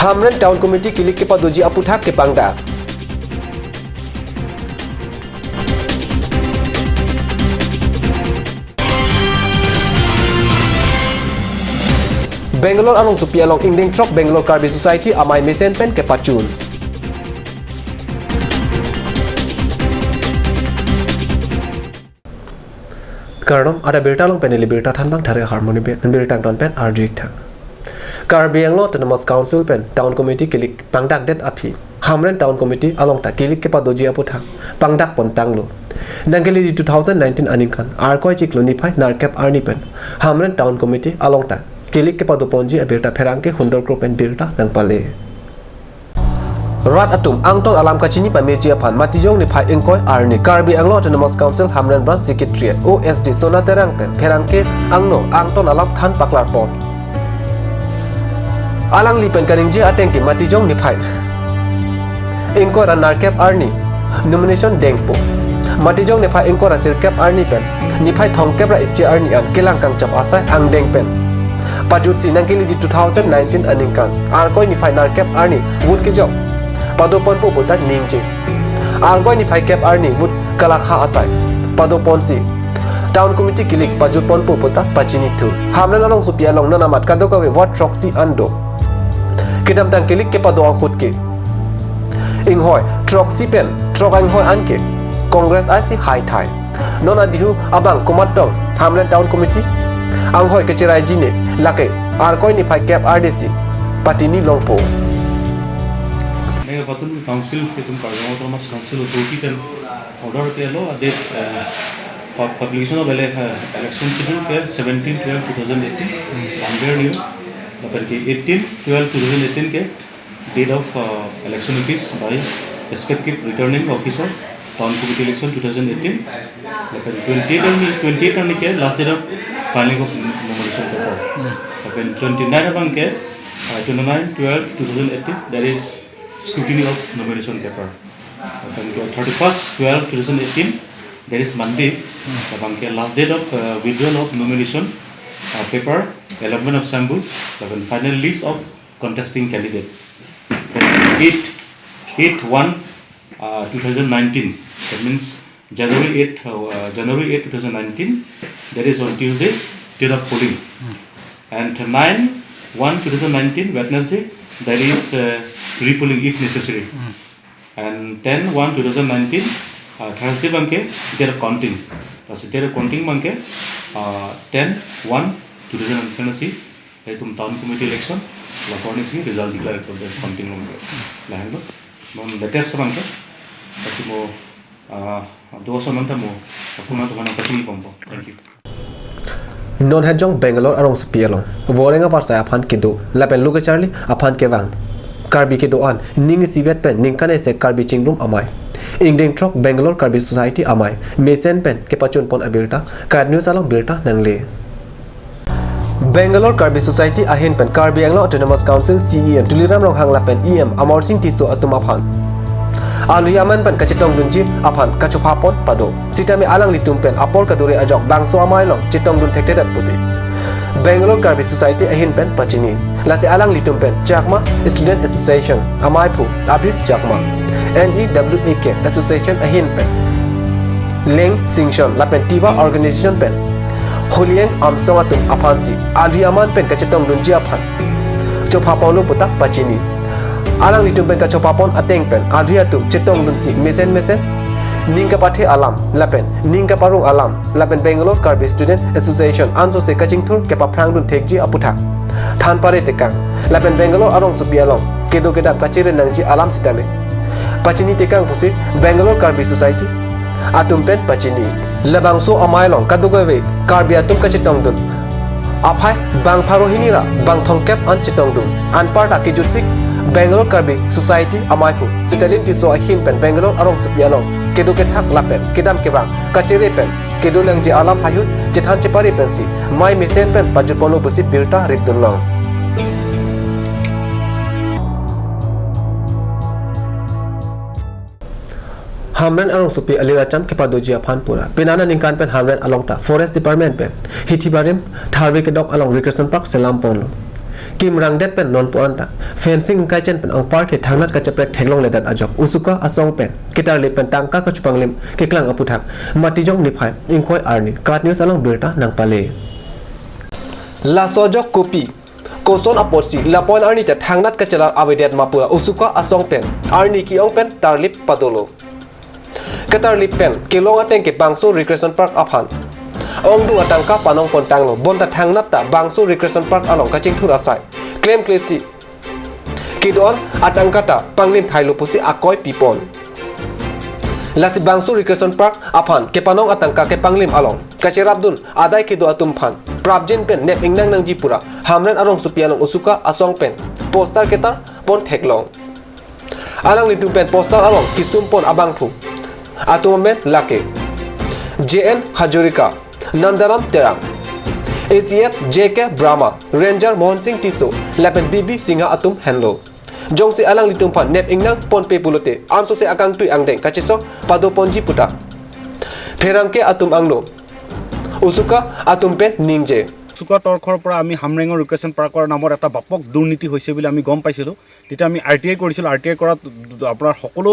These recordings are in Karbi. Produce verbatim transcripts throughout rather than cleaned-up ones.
Hamren Town Committee kilik kepadoji aputhak kepangdak. Bangalore arongsopi along ingdeng throk Bangalore Karbi Society amei mesen pen kepachun. Kardom, ada birta along pen ili birta thanbang thare harmoni pen birta angton pen arju ik tha. Karbi Anglong Autonomous Council pen Town Committee kilik pangdakdet aphi Hamren Town Committee along ta kilik kepadoji aputhak pangdak pon tanglo. Nangkeleji two thousand nineteen aningkan Arkoi chiklo niphai nerkep arni pen Hamren Town Committee along ta kilik kepado ponji abirta pherangke Hundor Kro pen birta nangpale. Rat atum angton alam kachini pameji aphan Matijong niphai ingkoi arni Karbi Anglong Autonomous Council Hamren Branch Secretary O S D Sona Terang pen pherangke angno angton alam than paklar pon. Alangli pen kaningje ateng ke Matijong niphai ingkoi ra nerkep arni nomination dengpo. Matijong niphai ingkoi ra sirkep arni pen niphai thomkep ra isi arni an kelang kangchap asai angdeng pen pajutsi nangkeleji two thousand nineteen aningkan Arkoi niphai nerkep arni vote kejok pado ponpo puta ningje. Arkoi niphai kep arni vote kalakha asai pado ponsi Town Committee kilik pajut ponpo puta pachini thu. Hamren arongsopi along non amat kadokave ward throksi an do. Kedamtang kilik kepado ahut ke inghoi throksi pen throk inghoi an ke Congress isi hai thai. Non adihu abang komat tong Hamren Town Committee anghoi kecheraiji ne lake Arkoi niphai kep arni si patini longpo. Nangpatun Council, itum Karbi Anglong Autonomous Council authority pen order ke lo, date, eh, pub-, publication of ele-, eh, election schedule ke seventeen twelve two thousand eighteen, Monday new, lapen ke eighteen twelve two thousand eighteen ke date of, uh, election notice by respective returning officer, Town Committee election two thousand eighteen. Lapen twenty-eight arni, twenty-eight arni ke last date of filing of nomination paper. Hmm. Lapen twenty-nine abang ke, uh, twenty-nine twelve two thousand eighteen, that is scrutiny of nomination paper. Lapen ke thirty-first twelve two thousand eighteen, that is Monday. Hmm. Abang ke last date of, uh, withdrawal of nomination, uh, paper, allotment of symbol, lapen final list of contesting candidate. Then eight, eight one, uh, two thousand nineteen, that means January eighth, uh, January eighth, two thousand nineteen, that is on Tuesday, date of polling. Hmm. And nine one two thousand nineteen, Wednesday, that is, uh, repolling if necessary. Hmm. And ten one two thousand nineteen, uh, Thursday abang ke date of counting. Lasi date of counting abang ke, uh, ten one two thousand nineteen si, itum Town Committee election, laso arni si result declare ko date counting along ke. Lahenlo, non latest abang ke, lasi mo, uh, do ason nonta mo, aku nonta mana pachini bompo. Thank you. Non hajong Bangalore arongsopi along voreng abarsai aphan kedo lapen lo kecharli aphan kevang Karbi kedo-an ning isivet pen ningkan isi Karbi Chingrum amei ingdeng throk Bangalore Karbi Society amei mesen pen kepachun pon abirta KAT News along birta nangle. Bangalore Karbi Society ahin pen Karbi Anglong Autonomous Council C E M Tuliram Ronghang lapen E M Amarsing Tisso atum aphan alui aman pen kachetongdunji aphan kachopha pon pado. Sitame alanglitum pen apor kadure ajok bangso amei along chetongdun thekthedet pusi Bangalore Karbi Society ahin pen pachini. Lasi alanglitum pen Chakma Student Association ameiphu Abis Chakma, N E W A K Association ahin pen Leng Singson lapen Tiwa Organization pen Holiang Amsong atum aphansi alui aman pen kachetongdunji aphan chopha ponlo puta pachini. Alanglitum pen kachopha pon ateng pen alui atum chetongdunsi mesen mesen ning kapathe alam lapen ning kaparong alam lapen Bangalore Karbi Student Association ansose kachingthur kepaphrangdun thekji aputhak than pare tekang lapen Bangalore arongsopi along kedo kedam kachere nangji alam sitame pachini tekang pusi Bangalore Karbi Society atum pen pachini. Labangso amei along kadokave Karbi atum kachetongdun aphai bang pharo hini ra bang thomkep an chetongdun. Anparta kejutsi Bangalore Karbi Society ameiphu Sitalin Tisso ahin pen Bangalore arongsopi along kedo kethak lapen kedam kevang kachere pen kedo nangji alam haihui chethan chepare pensi mei mesen pen pajut ponlo pusi birta ripdunlong. Hamren arongsopi alir acham kepadoji aphan pura penang aningkan pen Hamren along ta Forest Department pen hithi barim tharve kedok along recreation park selam ponlo. kim rangdet pen non pu-an ta fencing ingkaichen pen anparke thangnat kacheprek theklongledet ajok USUKA asong pen ketarlip pen tangka kachepanglim keklang aputhak Matijong niphai ingkoi arni KAT News along birta nangpale. Laso ajok kopi koson apotsi lapu-an arni ta thangnat kachelar avedet ma pu USUKA asong pen arni ke-ong pen tarlip padolo. Ketarlip pen kelong ateng ke Bangso Recreation Park aphan ongdung atangka panong pon tanglo, bonta thangnat ta Bangso Recreation Park along kachingthur asai klemklesi kedo-an atangka ta panglim thailo pusi akoi pipon. Lasi Bangso Recreation Park aphan kepanong atangka kepanglim along kacherapdun adai kedo atum aphan prapjin pen nep ingnang nangji pura Hamren arongsopi along USUKA asong pen poster ketar pon theklong. Alanglitum pen poster along kesum pon abangphu atum amen lake J N Hazarika, Nandaram Terang, A C F J K Brahma, Ranger Mohan Singh Tisso lapen B B Singha atum henlo. Jongsi alanglitum aphan nep ingnang ponpe pulote ansose akangtui angdeng kachesong pado ponji puta pherangke atum angno USUKA atum pen ningje. USUKA তৰফৰ পৰা আমি হামৰেঙৰ ৰিক্ৰিয়েশ্যন পাৰ্কৰ নামত এটা ব্যাপক দুৰ্নীতি হৈছে বুলি আমি গম পাইছিলোঁ। তেতিয়া আমি আৰ টি আই কৰিছিলোঁ। আৰ টি আই কৰাত আপোনাৰ সকলো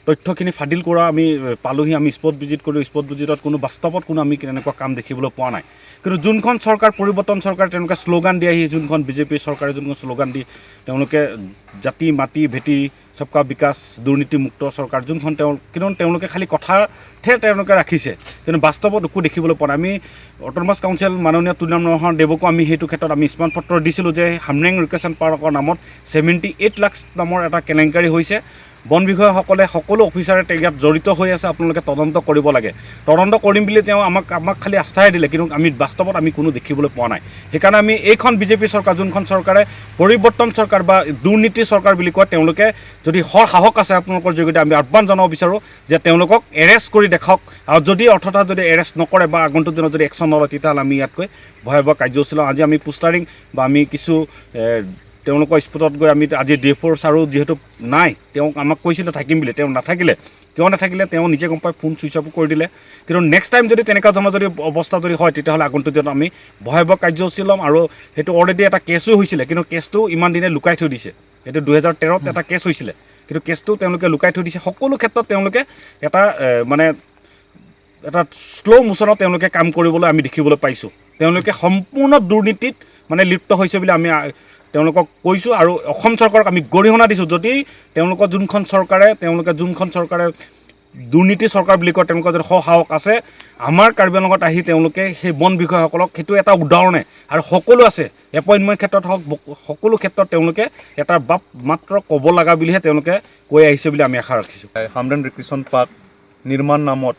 তথ্যখিনি ফাদিল কৰা আমি, এ, পালোহি। আমি স্পট ভিজিট কৰিলোঁ। স্পট ভিজিটত কোনো বাস্তৱত কোনো আমি তেনেকুৱা কাম দেখিবলৈ পোৱা নাই। কিন্তু যোনখন চৰকাৰ, পৰিৱৰ্তন চৰকাৰ, তেওঁলোকে শ্লোগান দি আহি, যোনখন বি জে পিৰ চৰকাৰে যোনখন শ্লোগান দি তেওঁলোকে জাতি, মাটি, ভেটি, সবকা বিকাশ, দুৰ্নীতিমুক্ত চৰকাৰ, যোনখন তেওঁ, কিন্তু তেওঁলোকে খালি কথাতহে তেওঁলোকে ৰাখিছে, কিন্তু বাস্তৱত একো দেখিবলৈ পোৱা নাই। আমি অট'নমাছ কাউন্সিল মাননীয় তুলিৰাম ৰংহাং দেৱকো আমি সেইটো ক্ষেত্ৰত আমি স্মৰণ পত্ৰ দিছিলোঁ যে হামৰেং ৰিক্ৰিয়েশ্যন পাৰ্কৰ নামত ছেভেণ্টি এইট লাখ নামৰ এটা কেলেংকাৰী হৈছে। বন বিষয়াসকলে, সকলো অফিচাৰে তে-, ইয়াত জড়িত হৈ আছে, আপোনালোকে তদন্ত কৰিব লাগে। তদন্ত কৰিম বুলি তেওঁ আমাক, আমাক খালি আশ্বাস দিলে, কিন্তু আমি বাস্তৱত আমি কোনো দেখিবলৈ পোৱা নাই। সেইকাৰণে আমি এইখন বি জে পি চৰকাৰ, যোনখন চৰকাৰে পৰিৱৰ্তন চৰকাৰ বা দুৰ্নীতি চৰকাৰ বুলি কয়, তেওঁলোকে যদি সৎ সাহস আছে আপোনালোকৰ জৰিয়তে আমি আহ্বান জনাব বিচাৰোঁ যে তেওঁলোকক এৰেষ্ট কৰি দেখাওক। আৰু যদি অযথা যদি এৰেষ্ট নকৰে বা আগন্তুক দিনত যদি একশ্যন নলয়, তেতিয়াহ'লে আমি ইয়াতকৈ ভয়াৱহ কাৰ্যসূচী ল'ম। আজি আমি পোষ্টাৰিং বা আমি কিছু, এ, তেওঁলোকৰ স্পটত গৈ আমি আজি ডি এফ অ' ছাৰো যিহেতু নাই, তেওঁক আমাক কৈছিলে থাকিম বুলি, তেওঁ নাথাকিলে। কিয় নাথাকিলে তেওঁ নিজে গম পাই, ফোন ছুইচ অফ কৰি দিলে। কিন্তু নেক্সট টাইম যদি তেনেকুৱা ধৰণৰ যদি অৱস্থা যদি হয়, তেতিয়াহ'লে আগন্তুক দিনত আমি ভয়াৱহ কাৰ্যসূচী ল'ম। আৰু সেইটো অলৰেডি এটা কেছো হৈছিলে, কিন্তু কেছটো ইমান দিনে লুকাই থৈ দিছে। এইটো দুহেজাৰ তেৰত এটা কেছ হৈছিলে, কিন্তু কেছটো তেওঁলোকে লুকাই থৈ দিছে। সকলো ক্ষেত্ৰত তেওঁলোকে এটা, এ, মানে এটা শ্ল' মোচনত তেওঁলোকে কাম কৰিবলৈ আমি দেখিবলৈ পাইছোঁ। তেওঁলোকে সম্পূৰ্ণ দুৰ্নীতিত মানে লিপ্ত হৈছে বুলি আমি, আ, তেওঁলোকক কৈছোঁ আৰু অসম চৰকাৰক আমি গৰিহণা দিছোঁ। যদি তেওঁলোকৰ যোনখন চৰকাৰে, তেওঁলোকে যোনখন চৰকাৰে দুৰ্নীতি চৰকাৰ বুলি কয়, তেওঁলোকৰ যদি সৎ সাহস আছে, আমাৰ কাৰ্বি আংলঙত আহি তেওঁলোকে সেই বন বিষয়াসকলক, সেইটো এটা উদাহৰণে আৰু সকলো আছে, এপইণ্টমেণ্ট ক্ষেত্ৰত হওক, ব-, সকলো ক্ষেত্ৰত তেওঁলোকে এটা বাপ মাত্ৰ ক'ব লগা বুলিহে তেওঁলোকে কৈ আহিছে বুলি আমি আশা ৰাখিছোঁ। হামৰেং ৰিক্ৰিয়েশ্যন পাৰ্ক নিৰ্মাণ নামত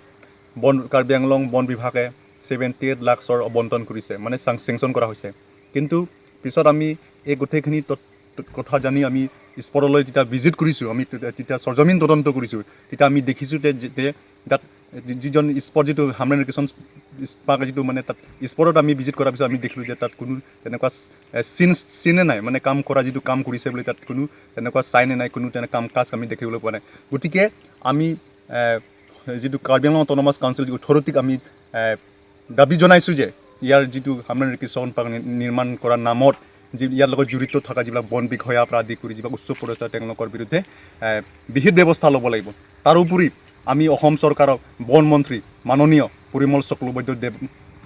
বন, কাৰ্বি আংলং বন বিভাগে ছেভেণ্টি এইট লাখৰ আবণ্টন কৰিছে, মানে চাং-, চেংচন কৰা হৈছে। কিন্তু পিছত আমি এই গোটেইখিনি তত-, তত-, কথা জানি আমি স্পটলৈ যেতিয়া ভিজিট কৰিছোঁ, আমি তেতিয়া, তেতিয়া চৰজমিন তদন্ত কৰিছোঁ, তেতিয়া আমি দেখিছোঁ যে, যে তাত যি-, যিজন স্পট, যিটো হামৰেং ৰিক্ৰিয়েশ্যন পাৰ্ক, যিটো মানে তাত স্পটত আমি ভিজিট কৰাৰ পিছত আমি দেখিলোঁ যে তাত কোনো তেনেকুৱা চ-, এ, চিন, চিনে নাই, মানে কাম কৰা, যিটো কাম কৰিছে বুলি তাত কোনো তেনেকুৱা চাইনে নাই, কোনো তেনে কাম কাজ আমি দেখিবলৈ পোৱা নাই। গতিকে আমি, এ, যিটো কাৰ্বি আংলং অট'নমাছ কাউন্সিল অথৰিটিক আমি, এ, দাবী জনাইছোঁ যে ইয়াৰ যিটো হামৰেং ৰিক্ৰিয়েশ্যন পাৰ্ক নি-, নিৰ্মাণ কৰাৰ নামত যি ইয়াৰ লগত জড়িত থকা যিবিলাক বন বিষয়াৰ পৰা আদি কৰি যিবিলাক উচ্চ পদস্থ তেওঁলোকৰ বিৰুদ্ধে, এ, বিহিত ব্যৱস্থা ল'ব লাগিব। তাৰোপৰি আমি অসম চৰকাৰক বন মন্ত্ৰী মাননীয় পৰিমল শুক্লবৈদ্য দেৱ,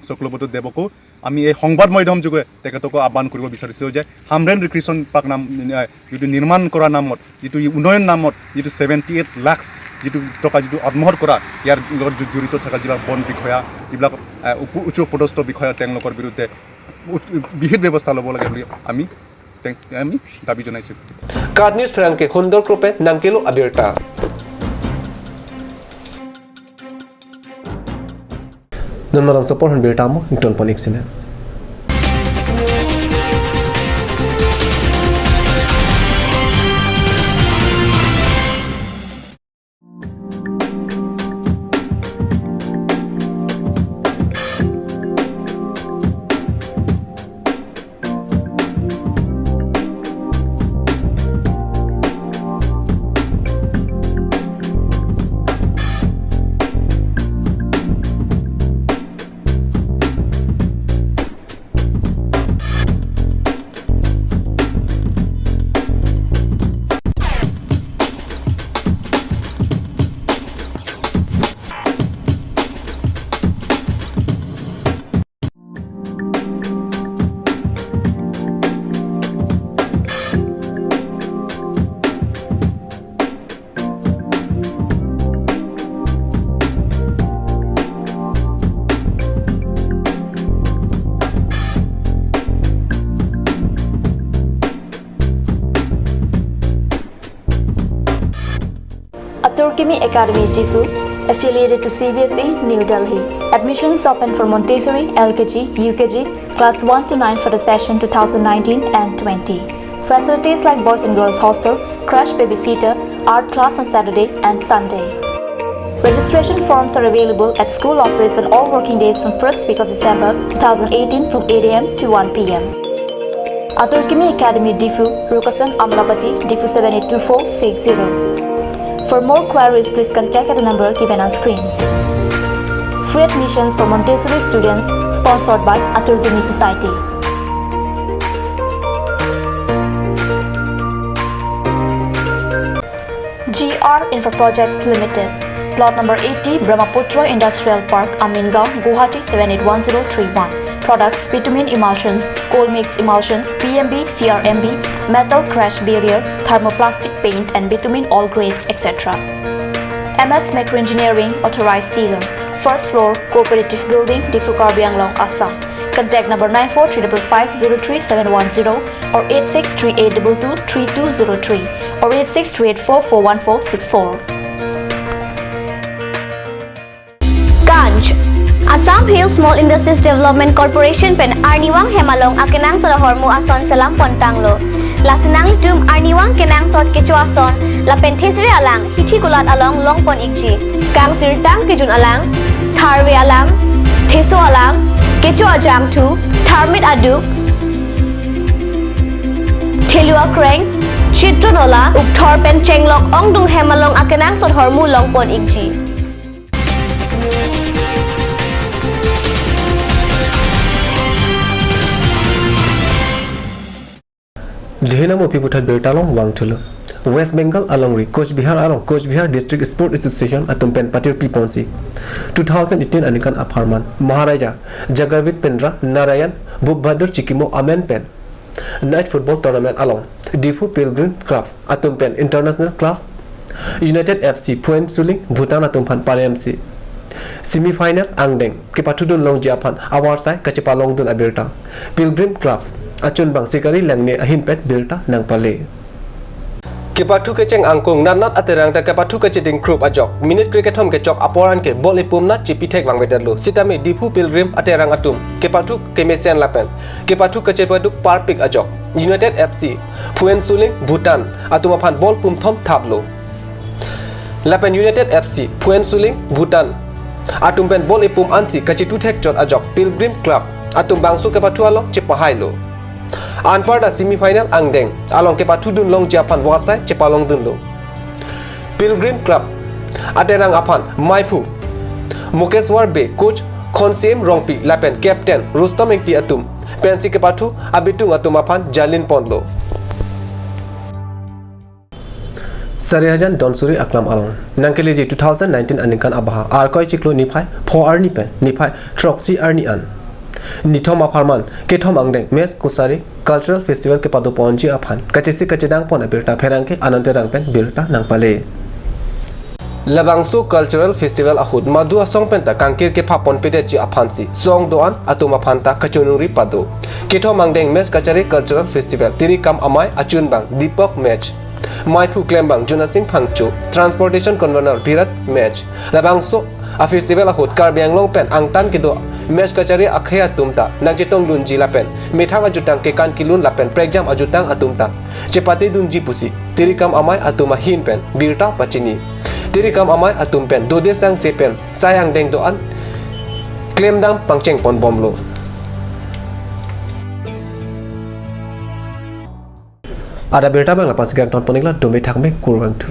শুক্লবৈদ্য দেৱকো আমি এই সংবাদ মাধ্যম যোগে তেখেতকো আহ্বান কৰিব বিচাৰিছোঁ যে হামৰেং ৰিক্ৰিয়েশ্যন পাৰ্ক নাম, এ, যিটো নিৰ্মাণ কৰাৰ নামত, যিটো উন্নয়ন নামত যিটো ছেভেণ্টি এইট লাখ যিটো টকা যিটো আত্মসাৎ কৰা, ইয়াৰ লগত জ-, জড়িত থকা যিবিলাক বন বিষয়া, যিবিলাক, এ, উপ-, উচ্চ পদস্থ বিষয়া তেওঁলোকৰ বিৰুদ্ধে উত-, বিহিত ব্যৱস্থা ল'ব লাগে বুলি আমি, তেং-, আমি দাবী জনাইছোঁ। KAT News pherangke Hundor Krope nangkelo abirta. Non marang sopor hon birta mo ington pon ik sine. Atur Kimi Academy Diphu, affiliated to C B S E, New Delhi. Admissions open for Montessori, L K G, U K G, class one to nine for the session two thousand nineteen and twenty. Facilities like boys and girls hostel, crash babysitter, art class on Saturday and Sunday. Registration forms are available at school office on all working days from first week of December two thousand eighteen from eight A M to one P M. Atur Kimi Academy Diphu, Rukasan Amlapati, Diphu seven eight two four six zero. For more queries, please contact at the number given on screen. Free admissions for Montessori students, sponsored by Atur Kimi Society. G R Infra Projects Limited, Plot number eighty, Brahmaputra Industrial Park, Amingaon, Guwahati seven eight one zero three one. Products: bitumen emulsions, cold mix emulsions, P M B, C R M B, metal crash barrier, thermoplastic paint and bitumen all grades, et cetera. M S Micro Engineering, authorized dealer, first floor, Cooperative Building, Diphu, Karbi Anglong, Assam. Contact number nine four three five five zero three seven one zero or eight six three eight two two three two zero three or eight six three eight four four one four six four. Ganj. Assam Hill Small Industries Development Corporation pen arnivang hem along akenangsot ahormu ason selam pontanglo. Lasi nanglitum arnivang kenangsot kecho ason lapen thesere alang hithi kulat along longpon ikji. Kangsirtang kejun alang, tharve alang, theso alang, kecho ajangthu, tharmit aduk, thelu akreng, chitron ola, ukthor pen chenglok ongdung hem along akenangsot ahormu longpon ikji. Dihina mopi puthot birta along vangthulo. West Bengal alongri Coach Bihar along Coach Bihar District Sport Association atum pen patirpi ponsi two thousand eighteen aningkan apharman Maharaja Jagavit Pindra Narayan Bhupbahadur Chikimo amen pen night football tournament along Diphu Pilgrim Club atum pen International Club United F C Phuentsholing Bhutan atum aphan paremsi semi final angdeng kepathu dunlongji aphan avarsai kachepalongdun abirta Pilgrim Club achunbang Sikari Langne ahin pen birta nangpale. Kepathu kecheng angkung natnat aterang ta kepathu kacheding krup ajok minute krekethom kechok apor anke ball epum nat chepithek vangvedetlo. Sitame Diphu Pilgrim aterang atum kepathu kemesen lapen kepathu kachepaduk parpik ajok United F C Phuentsholing Bhutan atum aphan ball pumthom thaplo. Lapen United F C Phuentsholing Bhutan atum pen ball epum ansi kachethukthek chot ajok Pilgrim Club atum bangso kepathu along chepahailo. Anparta semi final angdeng along kepathu dunlongji aphan avarsai chepalongdunlo. Pilgrim Club aterang aphan maiphu Mukeshwar Bey, coach Khonsiem Rongpi lapen captain Rustom Engti atum pensi kepathu abitung atum aphan jalin ponlo. Sarihajan Donsuri aklam along nangkeleji two thousand nineteen aningkan abaha Arkoi chiklo niphai pho arni pen niphai throksi arni an nithom apharman kethom angdeng Mech Kachari Cultural Festival kepado ponji aphan kachesik kachedang pon abirta pherangke Anand Terang pen birta nangpale. Labangso Cultural Festival ahut madu asong penta kangkir kepha ponpedetji aphansi song do-an atum aphanta kachiningri pado. Kethom angdeng Mech Kachari Cultural Festival tirikam amei achunbang Deepak Mech, maiphu klembang Junasing Phangcho, Transportation Convener Bhirat Mech. Labangso a-festival ahut Karbi Anglong pen angtan kedo Mech Kachari akhei atum ta nangchetongdunji lapen methang ajutang kekan kelun lapen prekjam ajutang atum ta chepatedunji pusi tirikam amei atum ahin pen birta pachini. Tirikam amei atum pen dode sangse pen sai angdeng do-an klemdam pangcheng ponbomlo. Adap birta abang la-ansi kangton pon-iklo, dome thakme, kurvangthu.